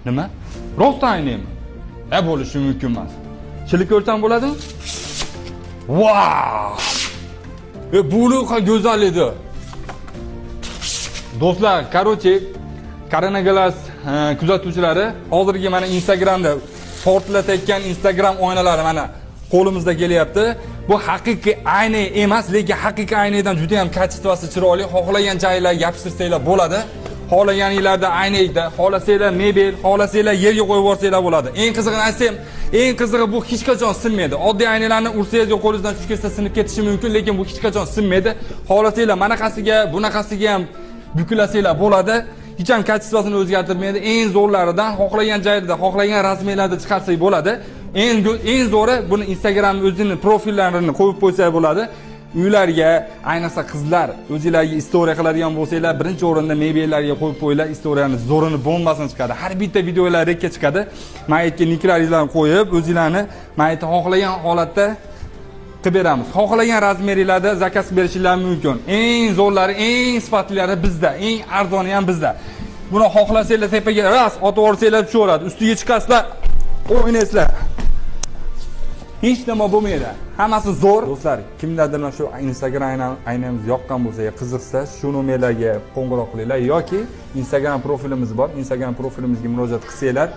Nima? Rostdan aynaymi? Ha, bo'lishi mumkin emas. Chilib ko'rsam bo'ladimi? Vau! E, bunaqa go'zal edi. Do'stlar, короче, Korona Glass kuzatuvchilari, hozirgi mana Instagramda portlatayotgan Instagram oynalari mana qo'limizda kelyapti. Bu haqiqiy ayna emas, lekin haqiqiy aynadan juda ham качество si chiroyli. Xohlagan joylarga yopishtirsanglar bo'ladi. Xohlaganinglarda aynakda, xohlasanglar mebel, xohlasanglar yerga qo'yib yuborsanglar bo'ladi. Eng qizig'ini aytsam, eng qizig'i, bu hech qachon sinmaydi. Oddiy aynalarni ursangiz yo qo'lingizdan tushib ketsa, sinib ketishi mumkin, lekin bu hech qachon sinmaydi. Xohlasanglar manaqasiga, bunaqasiga ham buklasanglar bo'ladi. Hech ham качество sini o'zgartirmaydi. Eng zo'rlaridan xohlagan joyda, xohlagan razmerlarda chiqarsak bo'ladi. Eng zo'ri, buni Instagram o'zini profillarini qo'yib qo'ysak bo'ladi. Uylarga, ayniqsa qizlar, o'zinglarga история qiladigan bo'lsanglar, birinchi o'rinda mebellarga qo'yib qo'yinglar, история ni zo'rini, bombasini chiqadi. Har bitta videolar рек ka chiqadi. Mana yerga niklaringlarni qo'yib, o'zinglarni mana yerda xohlagan holatda qilib beramiz. Xohlagan razmeringlarda заказ qilib berishinglar mumkin. Eng zo'rlari, eng sifatlilari bizda, eng arzoni ham bizda. Buni xohlasanglar, tepaga ras otib yuborsanglar, tushaveradi. Ustiga chiqasizlar, o'ynaysizlar. Hech nima bo'lmaydi. Hammasi zo'r. Do'stlar, kimlardir mana shu Instagram aynamiz yoqqan bo'lsa, yo qiziqsa, shu nomerlarga qo'ng'iroq qilinglar yoki Instagram profilimiz bor. Instagram profilimizga murojaat qilsanglar,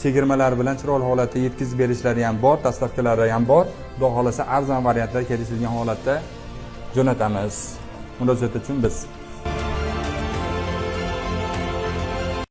chegirmalar bilan chiroyli holatda yetkazib berishlari ham bor, доставка lari ham bor. Xudo xohlasa, arzon variantlar kelishilgan holatda jo'natamiz. Murojaat uchun biz